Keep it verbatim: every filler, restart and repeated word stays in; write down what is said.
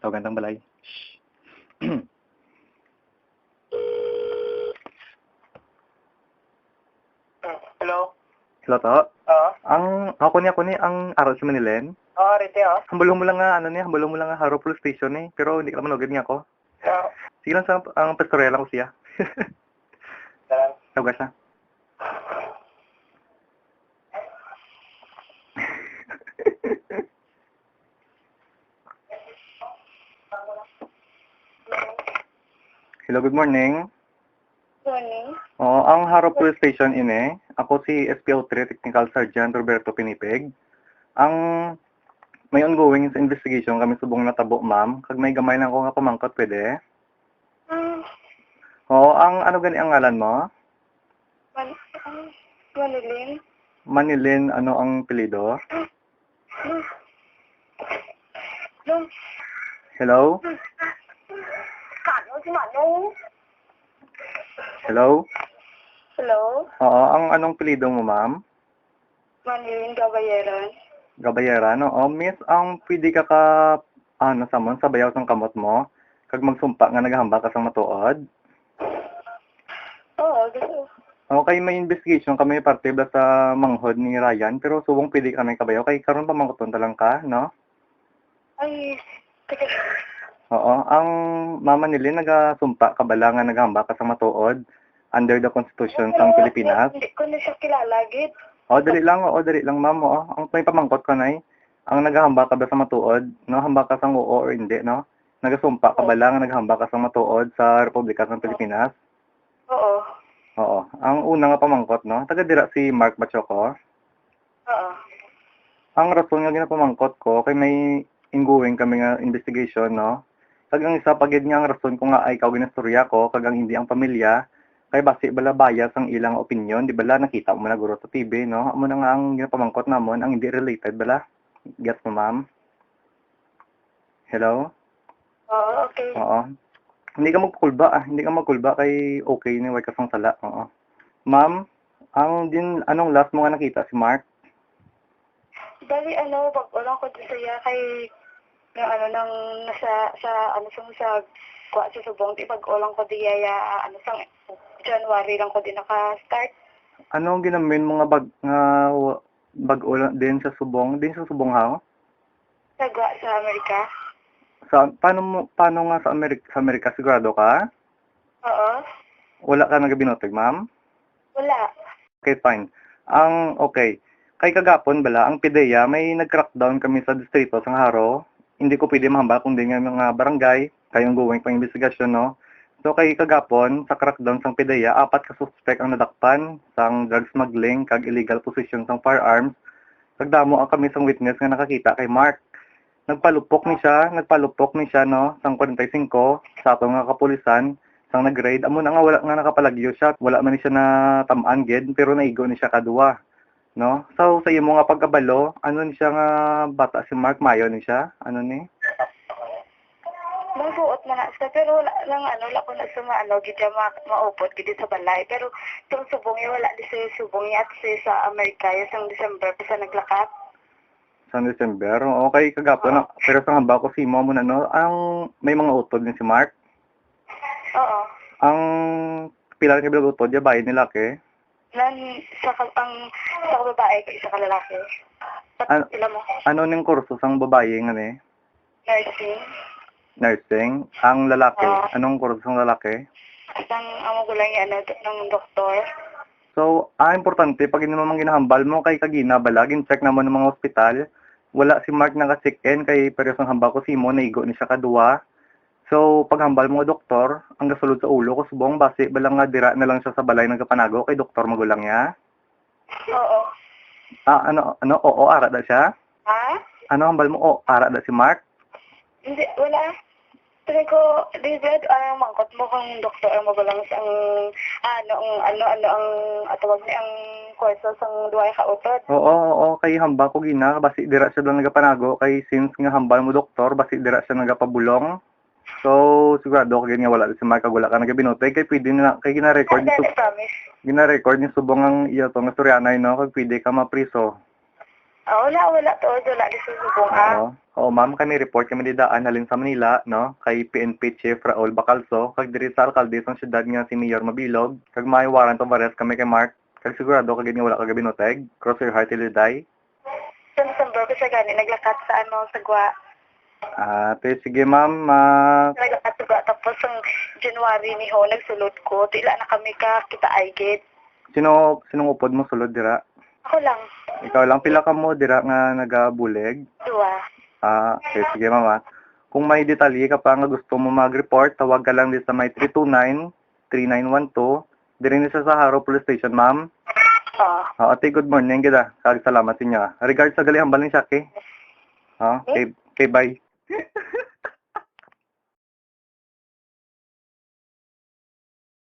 Tawagan tang balay. Shh. Hello? Hello, to? Ah? Ang, ako ni, ako ni, ang aro si Manilyn. Ah, rete, ah. Hambal mo lang nga, ano ni, hambal mo lang nga Jaro Police Station ni, pero hindi ka manugid niya ako. Ah. Sige lang sa, ang pastorya lang ko siya. Salamat. Tawag siya. Hello, good morning. Morning. Oo, ang Jaro Police Station ini. Ako si S P O three Technical Sergeant Roberto Pinipig. Ang may ongoing sa investigation kami subong natabo, ma'am. Kag may gamay lang ko nga pamangkot, pwede? Ah. Oo, ang ano gani ang ngalan mo? Man-, ah, Manilyn. Manilyn, ano ang apelyido? Nung Hello? Kano si Manong? Hello? Hello? Oo, ang anong apelyido mo, ma'am? Manilyn Gabayeran. Gabayeran, oo. Miss, ang pwede ka ka, ano, samon sa bayaw sang kamot mo, kag magsumpa nga nagahambal ka sang matuod? Oo, gusto. Okay, may investigation kami parte ba sa manghod ni Ryan, pero subong pwede kami kabayaw. Kay karon pamangkuton ta lang ka, no? Ay, sige. Oo, ang mama nila nagasumpa ka bala nga naghambal ka sa matuod under the Constitution sang Pilipinas? Hindi ko na siya kilala, gid. Oh, dali lang, oo, dali lang, ma'am, oo. Ang may pamangkot ko, nay, ang naghambal ka ba sa matuod, no? Hambal ka sang oo or hindi, no? Nagasumpa ka Oo. bala nga naghambal ka sang matuod sa Republika sang Pilipinas? Oo. Oo. Ang una nga pamangkot, no? Taga dira si Mark Bachoco? Oo. Ang rason nga ginapamangkot ko kay may ongoing kami nga investigation, no? Kag ang isa pa gid nga ang rason ko nga ay ikaw ginastorya ko kag ang hindi ang pamilya, kay basi bala bias ang ilang opinyon, di bala nakita mo na guro sa T V, no? Amo na nga ang ginapamangkot namon, ang hindi related bala. Gets mo, ma'am? Hello? Oo, okay. Oo. Hindi ka magkulba, ah. Hindi ka magkulba kay okay ni, way ka sang sala. Oo. Ma'am, ang din, anong last mo nga nakita si Mark? Dali, ano, bag-o lang ko din siya kay, yung ano, nang nasa, sa, ano, sa, sa, kuha sa subong, di bag-o lang ko diya, ya, ano, sang January lang ko din naka-start. Ano ang ginamin mo nga bag-, nga wa-, bag-o lang din sa subong? Din sa subong, ha? Sa gwa sa Amerika. Sa, paano mo, paano nga sa Amerik-, sa Amerika, sigurado ka? Oo. Wala ka nagabinutig, ma'am? Wala. Okay, fine. Ang, okay. Kay kagapon bala, ang PDEA, may nag-crackdown kami sa distrito sang Jaro. Hindi ko pwede mahambal kung din nga mga barangay, kay ongoing pang investigasyon, no? So, kay kagapon, sa crackdown sang PDEA, apat ka suspek ang nadakpan sang drug smuggling kag illegal possession sang firearms. Kag damo ang kami sang witness nga nakakita kay Mark. Nagpalupok ni siya, nagpalupok ni siya, no, sang forty-five sa aton nga kapulisan, sang nag-raid. Amo na nga wala nga nakapalagyo siya, wala man ni siya natam-an gid, pero naigo ni siya kaduwa, no? So, sa imo nga pagkabalo, ano ni siya nga bata si Mark? Mayo ni siya? Ano ni? Nagbuot man na siya, pero wala lang, ano, wala ko na sa ma-, ano, gid siya ma-, maupod gid sa balay. Pero itong subong niya, wala di sa subong niya at sa, sa Amerika, yung sa December pa siya naglakat. Sa December? Okay, kagapon na. Oo. Pero sa hambal ko sa imo, amo na, no? Ang may mga utod ni si Mark? Oo. Ang pila ka bilog utod, ya, bayi ni laki? Nan, sa ka-, ang, sa babae, kag isa ka lalaki. Pat-, An-, ila mo? Ano ning kurso sang babayi nga ni? Nursing. Nursing. Ang lalaki, Ah. anong kurso sang lalaki? Sang amo ko lang yan, ano, ng doktor. So, ah, importante, pag yun naman ginahambal mo kay kagina bala, gin-check naman ng mga ospital, wala si Mark naka-check-in, kay pero sang hambal ko sa imo, naigo ni siya kaduwa. So, paghambal mo nga doktor, ang gasulod sa ulo ko subong, basi bala nga dira na lang siya sa balay nagapanago kay doktor magulang niya. Oo. Ah, ano, ano, oo, ara da siya? Ha? Ano hambal mo, o, ara da si Mark? Hindi, wala. Sabi ko, David, ano ang mangkot mo kung doktor ang magulang sa ang, ano, ang, ano, ano ang, ah, tawag ni, ang kurso sang duwa ka utod? Oo, oo, kay hambal ko gina, basi dira siya doon nagapanago, kay since nga hambal mo doktor, basi dira siya nagapabulong. So, sigurado ka gid nga wala si Mark kag wala ka nagabinutig, kay pwede na, kay gina-record ni Sub-, Daddy, promise. Gina-record ni Subong ang iya to nga istoryanay, no? Kag pwede ka mapriso. Ah, wala, wala to, wala di sa Subong, ah. Oo. Oo, ma'am, kami report kami didaan halin sa Manila, no, kay P N P Chief Raul Bacalso, kag diri sa alkalde sang siyudad nga si Mayor Mabilog, kag may warrant of arrest kami kay Mark, kag sigurado ka gid nga wala ka gabinuteg. Cross your heart till you die. Sa December ko siya gani naglakat sa, ano, sa Gwa. Ah, te, sige, ma'am. Ah, Naglakat sa Gwa, tapos ang January ni ho, nagsulod ko. Tila na kami ka kita ay gid. Sino, sinong upod mo sulod dira? Ako lang. Ikaw lang, pila ka mo dira nga nagabulig? Duwa. Ah, okay, sige, ma'am, ah. Kung may detalye ka pa nga gusto mo mag-report, tawag ka lang di sa may three two nine, three nine one two. Diri ni sa Saharo Police Station, ma'am. Oh. Ah, ate, good morning, gid, ah. Kag salamat sa inyo, ah. Regards sa gali hambal ni Shaki. Ah, okay, okay, bye.